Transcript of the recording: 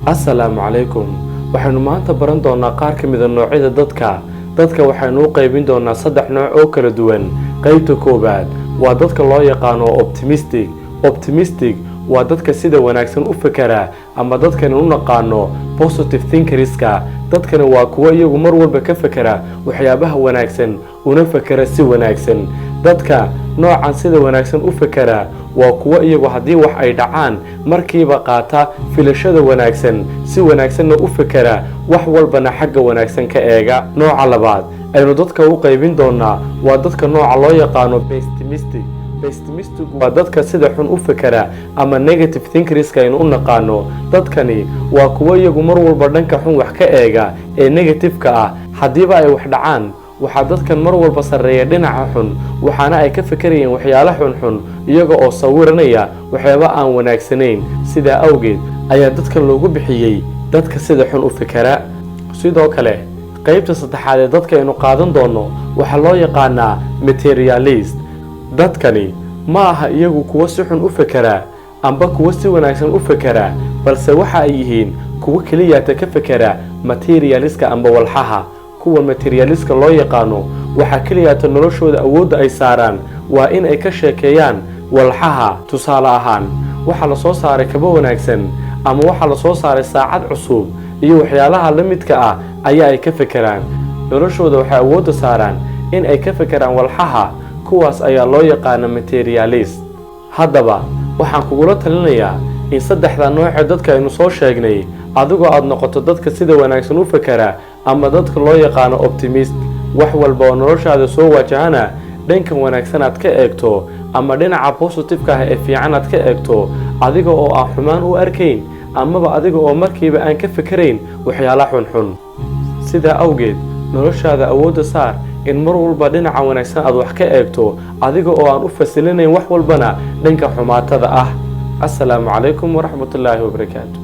Asalaamu calaykum. Waxaynu maanta baran doonaa qaar ka mida noocyada dadka. Dadka waxaynu u qaybin doonaa saddex nooc oo kala duwan. Qaybta koowaad waa dadka loo yaqaano optimistic. Optimistic waa dadka sida wanaagsan u fekera, ama dadkani u naqaano positive thinkerska. Dadkani waa kuwo iyagu mar walba ka fekera waxyaabaha wanaagsan, una fekera si wanaagsan. Dadka noocan sida wanaagsan u fekera waa kuwo iyagu haddii wax ay dhacaan markiiba qaata filashada wanaagsan, si wanaagsanna u fekera, wax walbana xagga wanaagsan ka eega. Nooca labaad aynu dadka u qaybin doonaa waa dadka nooca loo yaqaano pessimistic. Pessimistic waa dadka sida xun u fekera, ama negative thinkerska aynu u naqaano. Dadkani waa kuwo iyagu mar walba dhanka xun wax ka eega ee negative-ka ah. Haddiiba ay wax dhacaan, waxaa dadkan mar walba sarreeya dhinaca xun, waxaana ay ka fekerayeen waxyaalo xunxun, iyaga oo sawiranaya waxyaabo aan wanaagsanayn. Sidaa awgeed ayaa dadkan loogu bixiyey dadka sida xun u fekera. Sidoo kale, qaybta saddexaad ee dadka aynu qaadan doono waxaa loo yaqaanaa materialist. Dadkani ma aha iyagu kuwo si xun u fekera amba kuwo si wanaagsan u fekera, balse waxa ay yihiin kuwo keliyaata ka fekera materialiska amba walxaha. Kuwa materialiska loo yaqaano waxaa keliyaata noloshooda awoodda ay saaraan waa in ay ka sheekeeyaan walxaha. Tusaale ahaan, waxaa la soo saaray kabo wanaagsan, ama waxaa la soo saaray saacad cusub, iyo waxyaalaha la midka ah ayaa ay ka fekeraan. Noloshooda waxay awoodda saaraan in ay ka fekeraan walxaha. Kuwaas ayaa loo yaqaana materialist. Haddaba waxaan kugula talinayaa in saddexda noocee dadka aynu soo sheegnay adigoo aad noqoto dadka sida wanaagsan u fekera, ama dadka loo yaqaano optimist, wax walba oo noloshaada soo waajahana dhankan wanaagsan aad ka eegto, ama dhinaca positive-ka ah ee fiican aad ka eegto, adiga oo aan xumaan u arkayn, amaba adiga oo markiiba aan ka fikerayn waxyaala xunxun. Sidaa awgeed, noloshaada awoodda saar in mar walba dhinaca wanaagsan aad wax ka eegto, adiga oo aan u fasilinayn wax walbana dhanka xumaatada ah. Assalaamu calaykum waraxmatullaahi wabarakaatu.